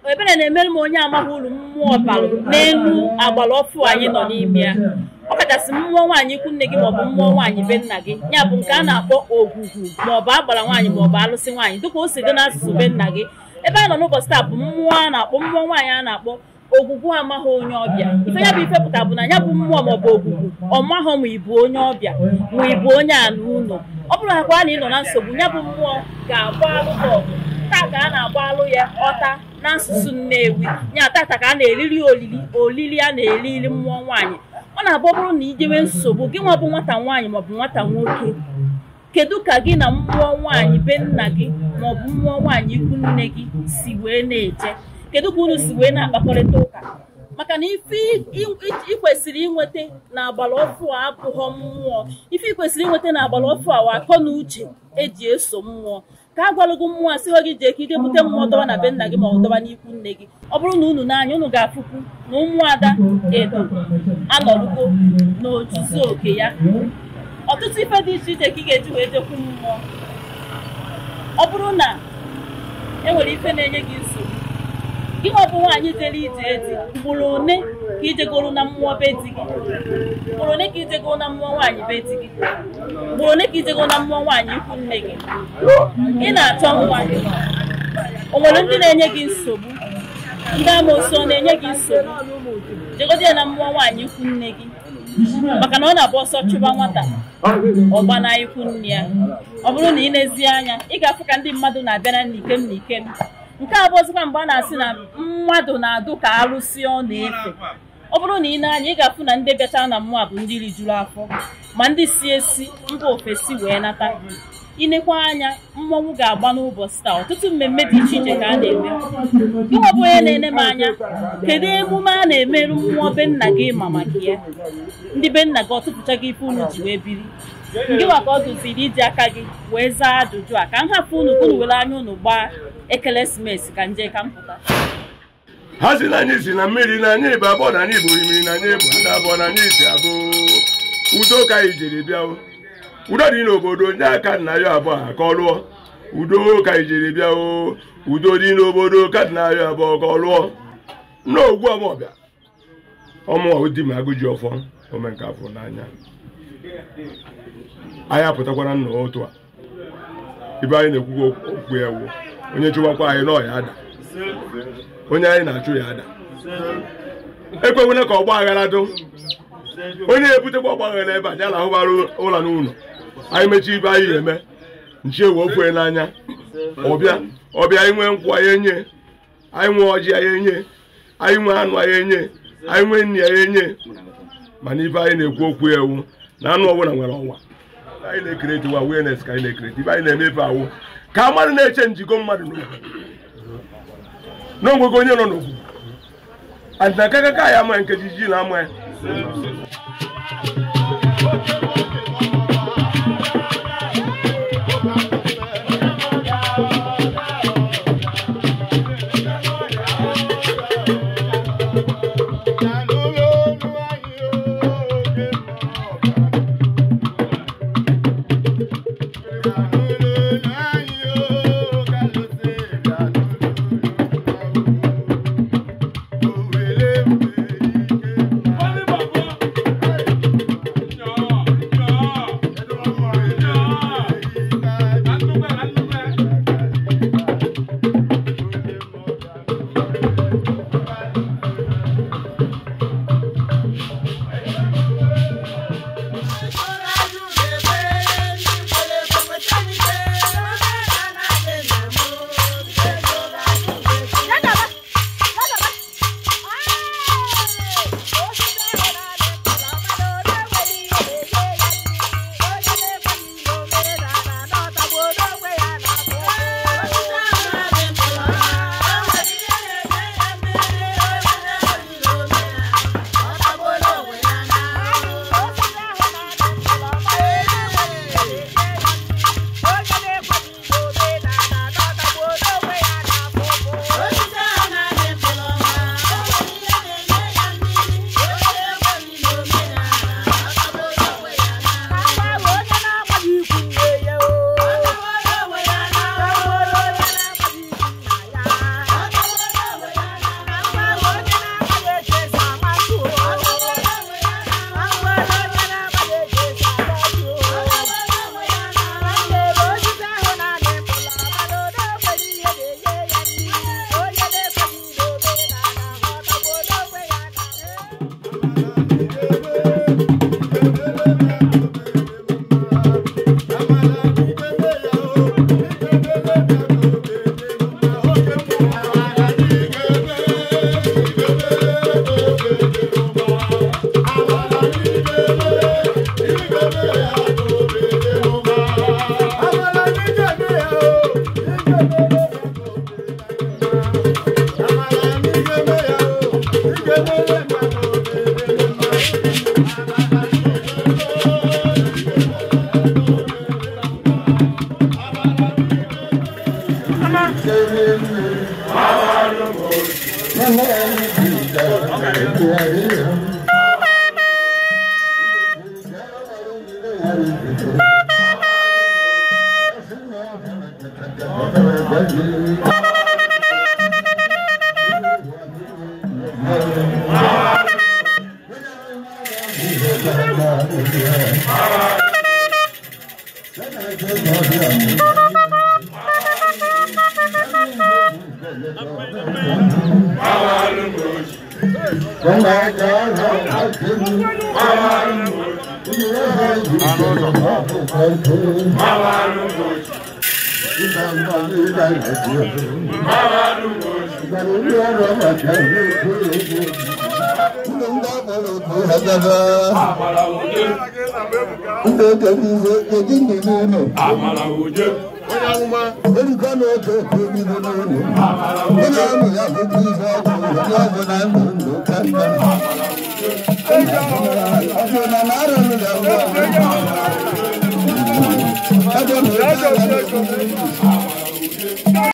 Ebere na-emere m onye amaghị uru mmụọ balụ n'elu agbara ọfụ anyị nọ n'ime ya. Ọ kachasị mmụọ nwaanyị ikwu nne gị maọbụ mmụọ nwaanyị be nna gị, ya bụ nke a na-akpọ ogwugwu maọbụ agbara nwaanyị maọbụ alụsị nwaanyị, dịka o si dị n'asụsụ be nna gị. Ebe a nọ n'ụbọchị taa bụ mmụọ a na-akpọ mmụọ nwaanyị a na-akpọ ogwugwu amaghị onye ọbịa. Ife ya bụ ife pụta bụ na ya bụ mmụọ maọbụ ogwugwu ọ maghị ma ịbụ onye ọbịa ma ịbụ onye ala ụlọ. Ọ bụrụ akwa na ị nọ na nsogbu, ya bụ mmụọ ga-agba alụ gị ọgụ. Taa ka a na-agba alụ ya ọta n'asụsụ Nnewi, ya tata ka a na-eriri olili olili a na-eriri mmụọ nwaanyị. Ọ na-abụ ọ bụrụ na ijewe nsogbu gị nwa bụ nwata nwaanyị maọbụ nwata nwoke, kedu ka gị na mmụọ nwaanyị be nna gị maọbụ mmụọ nwaanyị ikwu nne gị si wee na-eje? Kedu ka unu si wee na-akpakọrịta ụka? Maka na ife ị kwesịrị inweta na agbara ọfụ a abụghọ mmụọ. Ife ị kwesịrị inweta na agbara ọfụ a wa akọ na uche eji eso mmụọ. Ka a gwalụgo mmụọ a sị gị jee ka ije bute mmụọ dọba na be nna gị ma ọ dọba n'ikwu nne gị. Ọ bụrụ na unu n'anya, unu ga-afụkwu na ụmụada Edo anọrugo n'ozuzu oke ya. Ọtụtụ ife dị iche iche ka ị ga-eji wee jekwu mmụọ. Ọ bụrụ na e nwere ife na-enye gị nsogbu, gị nwa bụ nwaanyị jere ije edi, ugboro one ka ijegoro na mmụọ be di gị, ugboro one ka ijegoro na mmụọ nwaanyị be di gị, ugboro one ka ijegoro na mmụọ nwaanyị ikwu nne gị. Ị na-achọ nwa, o nwere ndị na-enye gị nsogbu, ndị amoosu ọ na-enye gị nsogbu, jegodi ya na mmụọ nwaanyị ikwu nne gị, maka na ọ na-abụ ọsọ chụba nwata ọgba na ikwu nne ya. Ọ bụrụ na ị nezie anya, ị ga-afụ ka ndị mmadụ na-abịa na n'ikem n'ikem. Nke a bụ ọzọkwa mgbe a na-asị na mmadụ na-adụ ka arụsị ọ na-efe. Ọ bụrụ na ị na-anya, ị ga-afụ na ndị bịachara na mmụọ bụ ndị rijuru afọ, ma ndị si esi mba ofesi wee nata. Inekwa anya, mmọnwụ ga-agba n'ụbọchị taa. Ọtụtụ mmemme dị iche iche ka a na-eme. Gị nwa bụ onye na-ene m anya, kedu emume a na-emerụ mmụọ be nna gị ma maka ya? Ndị be nna gị ọtụpụchaghị ife unu ji wee biri. Gị nwa ka ọ doziri iji aka gị wee zaa ajụjụ a, ka m hapụ unu ka unu were anya unu gbaa ekeresimesi ka nje ka m pụta. Ha si na anyị si na mmiri na anyị bụ abụọ na anyị bụ mmiri na anyị bụ ndị abụọ na anyị si abụ. Udo ka anyị jiri bịa o. Udo dị n'obodo nye aka nna ya abụọ a ka ọ lụọ. Udo ka anyị jiri bịa o. Udo dị n'obodo ka nna ya abụọ ka ọ lụọ. N'ogwu ọmọbịa ọmụwa di m agụji ọfọ ome nke afọ n'anya. Anyị apụtakwara nna otu a. Ibe anyị na-ekwukwa okwu ewu. Onye chụwakwa anyị n'ọya ada. Onye anyị na-achụ ya ada. Ekwewela ka ọgba aghara dụ. Onye ebutekwa ọgba aghara ebe a ya na-ahụbara ụlọ n'ụlọ. Anyị mechaa ibe anyị eme nchi ewu ofu n'anya. Ọbịa ọbịa anyị nwee nkwụ anyị enye, anyị nwee ọjị anyị enye, anyị nwee anụ anyị enye, anyị nwee nri anyị enye. Mana ibe anyị na-ekwu okwu ewu na anụ ọbụla nwere ọnwa. Anyị na-ekereti wa awareness ka anyị na-ekereti. Ibe anyị na-emefe awụ ka mmadụ na-eche njigo mmadụ n'ogwu n'onwego onye nọ n'ogwu and na kakaka ya ama nkeji ji na ama ya. Thank you.